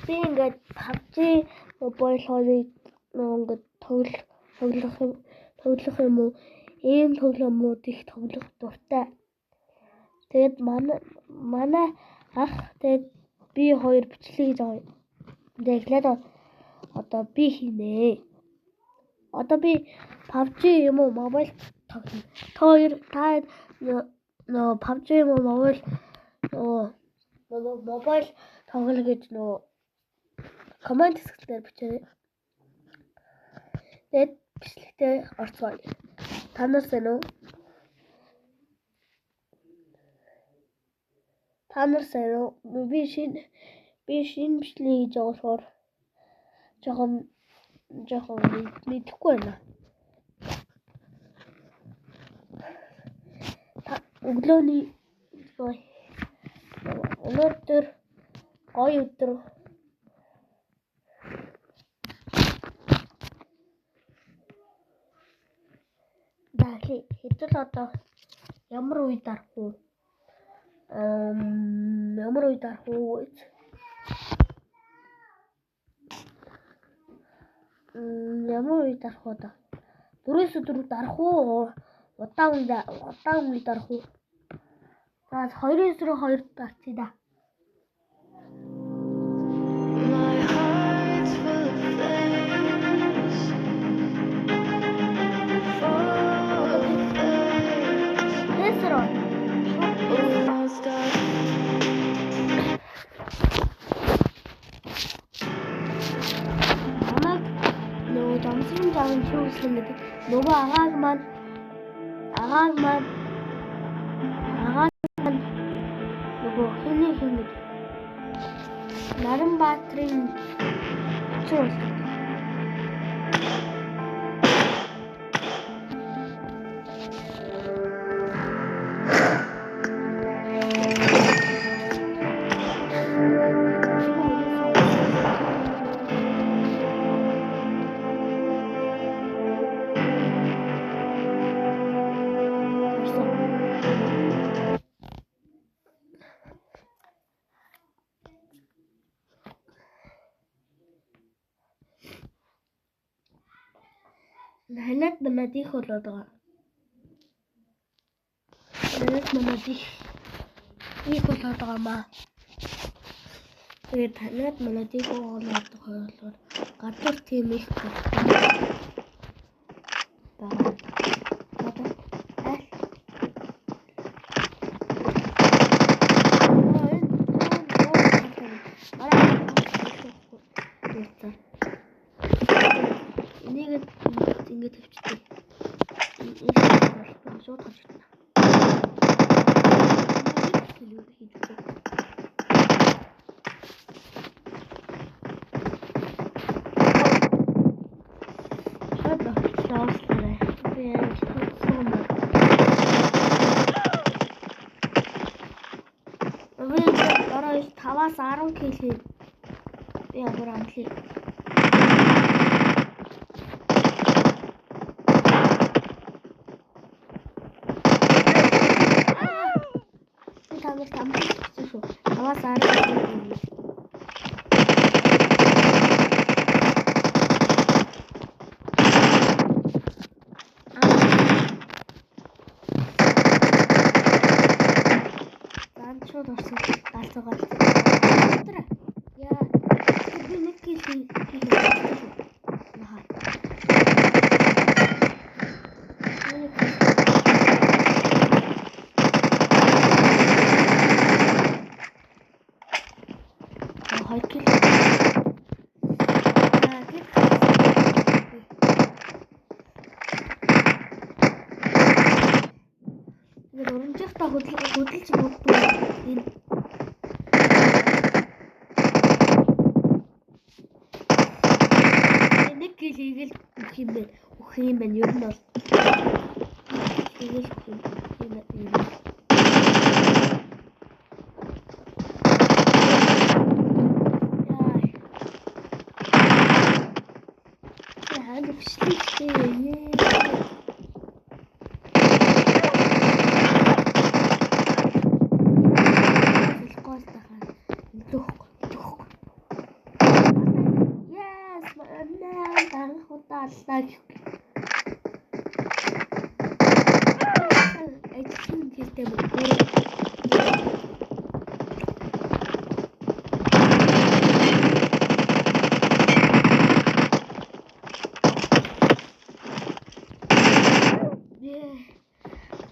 Би ингээд PUBG Mobile 2-ыг ингээд тоглох юм уу? Ийм тоглоомууд их тоглох дуртай. Тэгээд манай ах тэгээд би хоёр бичлэг хийж байгаа юм. Тэгээд эхлээд одоо би хийнэ. Одоо би PUBG юм уу mobile тоглоно. Та хоёр та нөө PUBG юм уу mobile нөгөө mobile тоглох гэж нөгөө коммент хэсгээр бичээрэй. Тэгээд бичлэгтээ орцгоё. Та нар сайн уу? Та нар сайн уу? Би шинэ бичлэг хийж байгаа болохоор жоохон мэдэхгүй байна. Өглөөний өнөөдөр гоё өдөр. Хэдэл одоо ямар үе дарах уу? Ямар үе дарах уу гэж? Ямар үе дарах уу да? 4-4 дарах уу? Удаан үе дарах уу? За 2-2 дарчих да. Нөгөө агааг маань нөгөө хэний хин гэдэг Наранбаатрын хүчин болдог. Танад манад их болоод байгаа. Танад манад их болоод байгаа маа. Тэгээд танад манад их болоод байгаа болохоор гадуур тийм их байгаа. Одоо аль энийг ингээд тавьчихдаг. Энэ шууд гарч ирнэ. Хийж үзье. Шууд лоослоо. Би яг тооцсон юм. Би дараа 5-аас 10 кг хий. Би ямар амтлаа. Шүү. 5-аас 10 кг. Шууд орсон. Галзуугаар. Яа. Би нэг кил хийх шүү. Нахаа. Хоёр кил. Тэгээд урамжихтаа хөдөлж буддаг энэ нэг кил хийгээл өгөх юм байна. Өгөх юм байна. Ер нь бол хийгээл өгөх юм байна. Яа, бичлэгтэй. Ажлын хэрэгтэй мөн.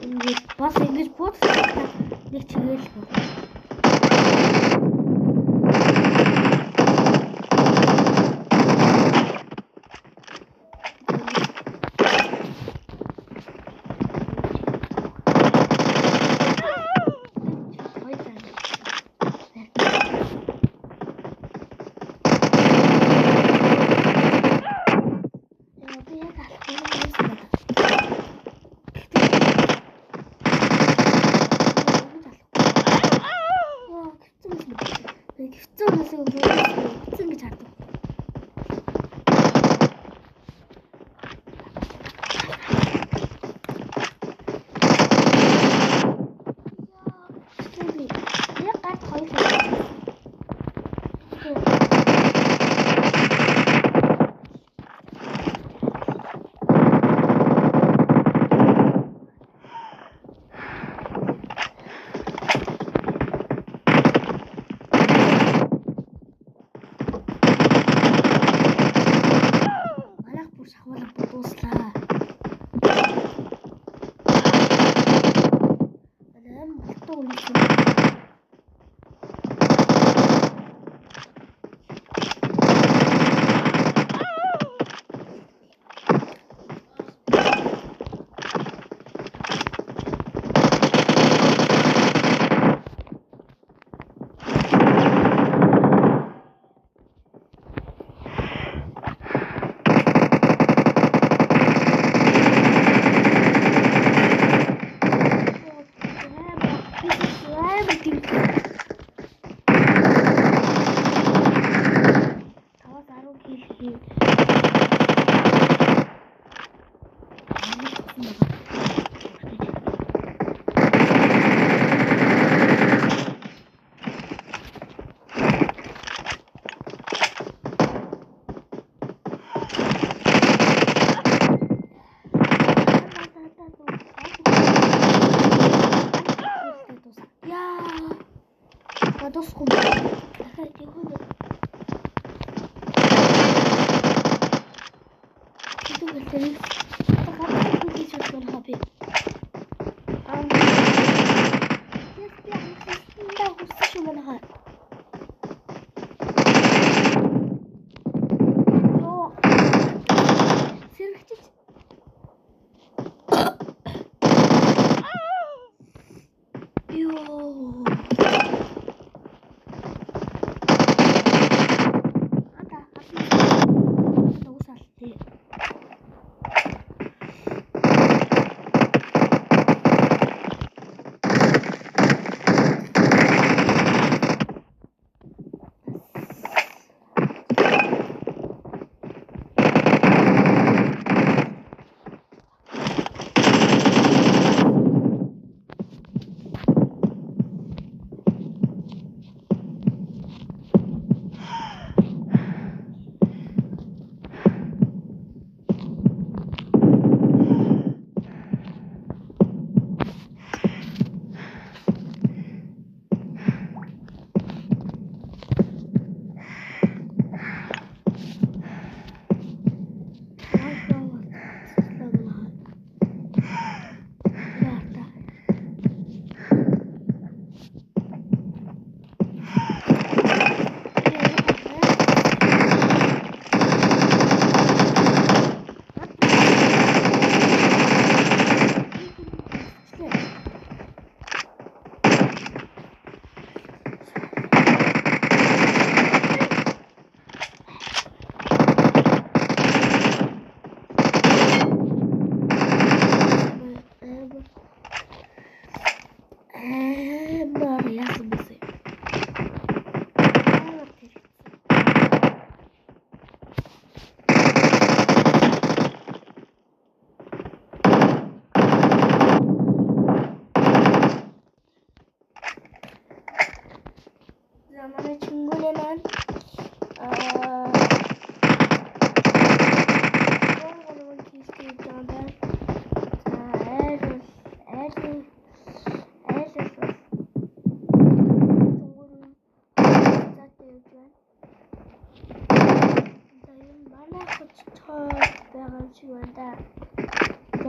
Ингээд бас ингэж буудлаа нэг чигээл боо.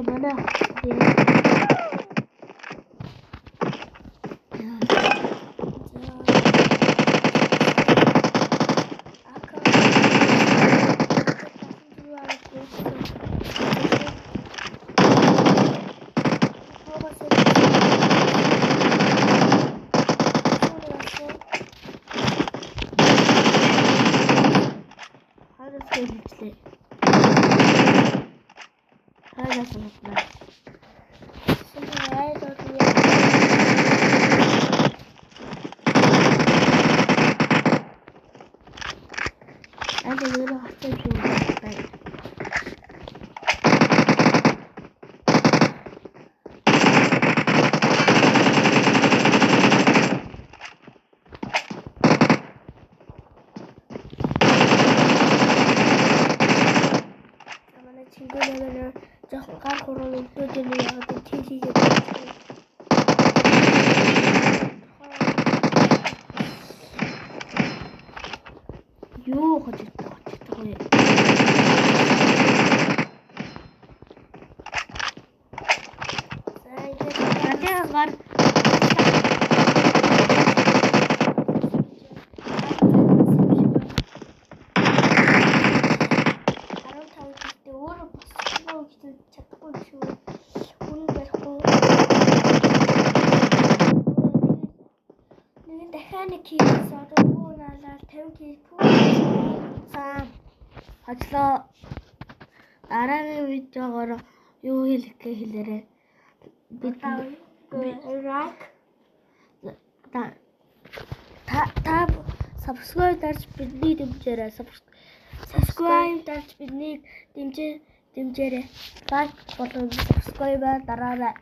Одоо манай юу хожигдох вэ? За ингээд Гадаа гар 15 жилдээ өөрөө босчихлоо гэж чадахгүй шүү. Хүн барихгүй. Нэг нь дахиад нэг хийсэн. Одоо бүү наалаа 50 кг пүү. За хожлоо. Дараагийн видеогоор юу хэлэх гэ хэлээрэй. Бид лайк та subscribe дарж бидний дэмжээрэй. Subscribe дарж биднийг дэмжээрэй. Лайк болон subscribe дараарай.